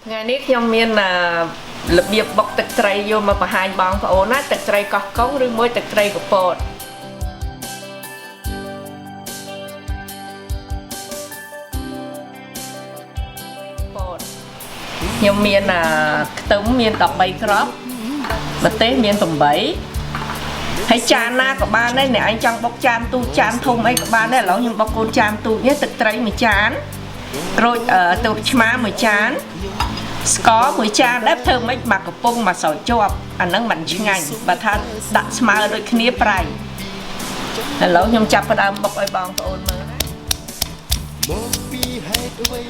ថ្ងៃនេះខ្ញុំមានរបៀបបុកទឹកត្រីយកមកបង្ហាញបងប្អូនណាទឹកត្រីកោះកុងឬមួយទឹកត្រីកពតខ្ញុំមានខ្ទឹមមាន13គ្រាប់ម្ទេសមាន8ហើយចានណាក៏បានដែរអ្នកឯងចង់បុកចានទូចចានធំអីក៏បានដែរឥឡូវខ្ញុំបុកកូនចានទូចនេះទឹកត្រីមួយចានក្រូចទូចឆ្មាមួយចានស្ករមួយចានដែរធ្វើម៉េចមកកំពុងមកស្រោចជាប់អាហ្នឹងមិនឆ្ងាញ់បើថាដាក់ស្មើដូចគ្នាប្រៃឥឡូវខ្ញុំចាប់ផ្ដើមបុកឲ្យបងប្អូនមើលណា មកពីហេតុអ្វី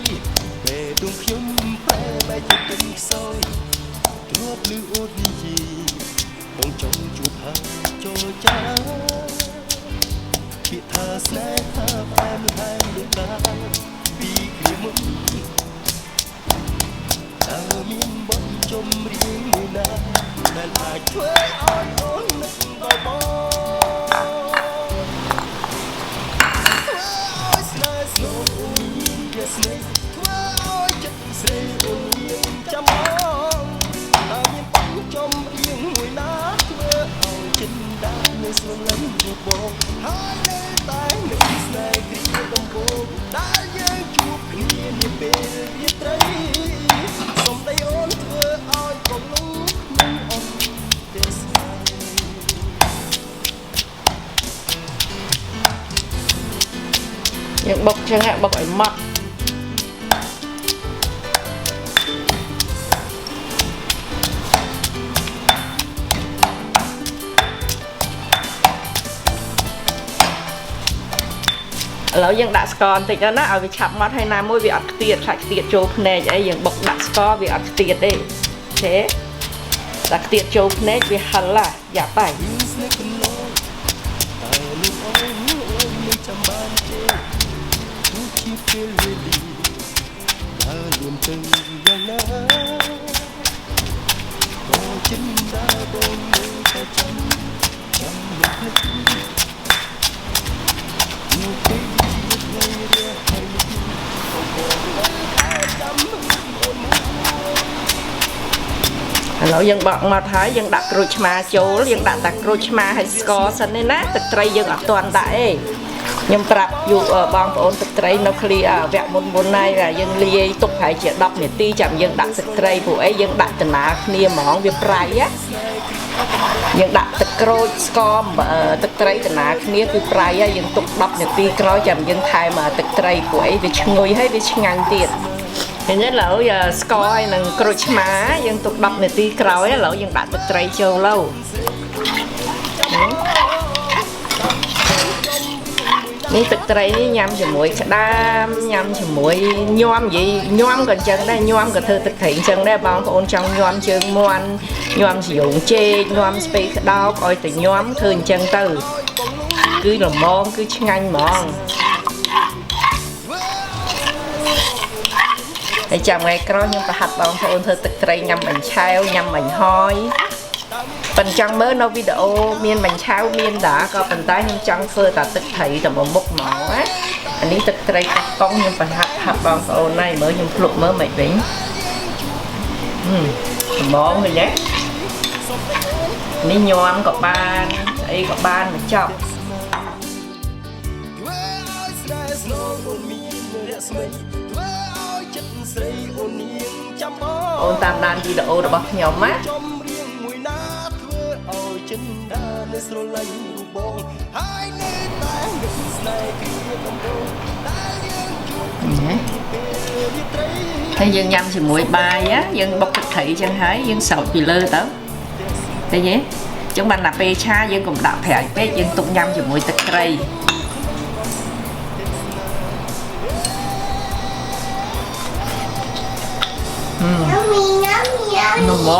ពេលដួងខ្ញុំប្រែបែកជាទុំខ្សោយទ្របលឺអូននិយាយបងចង់ជួបហើយចូលចាពាក្យថាស្នេហាផ្អែមល្ហែមដូចតាពីគ្រាមុនតើមានបទចម្រៀងមួយណាដែលអាចធ្វើឲ្យអូននឹកដល់បងធ្វើឲ្យស្នេហ៍ស្នូមានវាស្នេហ៍ធ្វើឲ្យចិត្តស្រីអូនមានចាំបងតើមានបទចម្រៀងមួយណាធ្វើឲ្យចិនដានៅស្រឡាញ់រូបបងហើយនៅតែនឹកស្នេហ៍គ្រាដំបូងដែលយើងជួបគ្នានាពេលរាត្រីសំដីអូនធ្វើឲ្យបងលងនឹងអូនទេសនា យើងបុកចឹងបុកឲ្យម៉ត់ឥឡូវយើងដាក់ស្ករបន្តិចទៅណាឲ្យវាឆាប់ម៉ត់ហើយណាមួយវាអត់ខ្ទាតខ្លាចខ្ទាតចូលភ្នែកអីយើងបុកដាក់ស្ករវាអត់ខ្ទាតទេទេដាក់ខ្ទាតចូលភ្នែកវាហិលយ៉ាប់ហើយ ស្នេហ៍កន្លងតែលោកអូនអូនមិនចាំបានទេទោះជាពេលវេលាដើរលួនទៅយ៉ាងណាក៏ចិនដាបងនៅតែចាំចាំមិនភ្លេចនោះពេលជាថ្ងៃរះហើយនេះបងនៅតែចាំអូនមួយ ឥឡូវយើងបកម៉ត់ហើយយើងដាក់ក្រូចឆ្មាចូលយើងដាក់តែក្រូចឆ្មាហើយស្ករសិនទេណាទឹកត្រីយើងអត់ទាន់ដាក់ទេខ្ញុំប្រាប់យុបងប្អូនទឹកត្រីនៅឃ្លីវគ្គមុនមុនហើយយើងលាយទុកប្រហែលជា10នាទីចាំយើងដាក់ទឹកត្រីព្រោះអីយើងដាក់ដំណើរគ្នាហ្មងវាប្រៃណាយើងដាក់ទឹកក្រូចស្ករទឹកត្រីដំណើរគ្នាគឺប្រៃហើយយើងទុក10នាទីក្រោយចាំយើងថែមទឹកត្រីព្រោះអីវាឈ្ងុយហើយវាឆ្ងាញ់ទៀតឃើញទេឥឡូវស្ករហើយនឹងក្រូចឆ្មាយើងទុក10នាទីក្រោយឥឡូវយើងដាក់ទឹកត្រីចូលទៅនេះទឹកត្រីនេះញ៉ាំជាមួយក្តាមញ៉ាំជាមួយញាំនិយាយញាំក៏អញ្ចឹងដែរញាំក៏ធ្វើទឹកត្រីអញ្ចឹងដែរបងប្អូនចង់ញាំជើងមាន់ញាំស្យងចេកញាំស្ពៃក្តោបឲ្យតែញាំធ្វើអញ្ចឹងទៅគឺល្មមគឺឆ្ងាញ់ហ្មងហើយចាំថ្ងៃក្រោយខ្ញុំប្រហាត់បងប្អូនធ្វើទឹកត្រីញ៉ាំបាញ់ឆែវញ៉ាំបាញ់ហយប៉ុន្តែចង់មើលនៅវីដេអូមានបាញ់ឆែវមានតាក៏ប៉ុន្តែខ្ញុំចង់ធ្វើតែទឹកត្រីតែមួយមុខហ្មងណាអានេះទឹកត្រីកោះកុងខ្ញុំប្រហាត់ហាត់បងប្អូនហើយមើលខ្ញុំភ្លក់មើលមិនវិញល្មមឃើញទេនេះញាំក៏បានស្អីក៏បានមកចប់ ធ្វើឲ្យស្នេហ៍ស្នងអូនមានរស្មីធ្វើឲ្យចិត្តស្រីអូននាងចាំបង អូនតាមដានវីដេអូរបស់ខ្ញុំណា ចម្រៀងមួយណាធ្វើឲ្យចិនដានៅស្រឡាញ់រូបបងហើយនៅតែនឹកស្នេហ៍គ្រាដំបូងដែលយើងជួប ណា ពេលរាត្រី ហើយយើងញ៉ាំជាមួយបាយណាយើងបុកទឹកត្រីចឹងហើយយើងស្រោចពីលើទៅឃើញទេចឹងបានតែពេលឆាយើងកុំដាក់ប្រៃពេកយើងទុកញ៉ាំជាមួយទឹកត្រី Yummy, yummy, yummy. នំ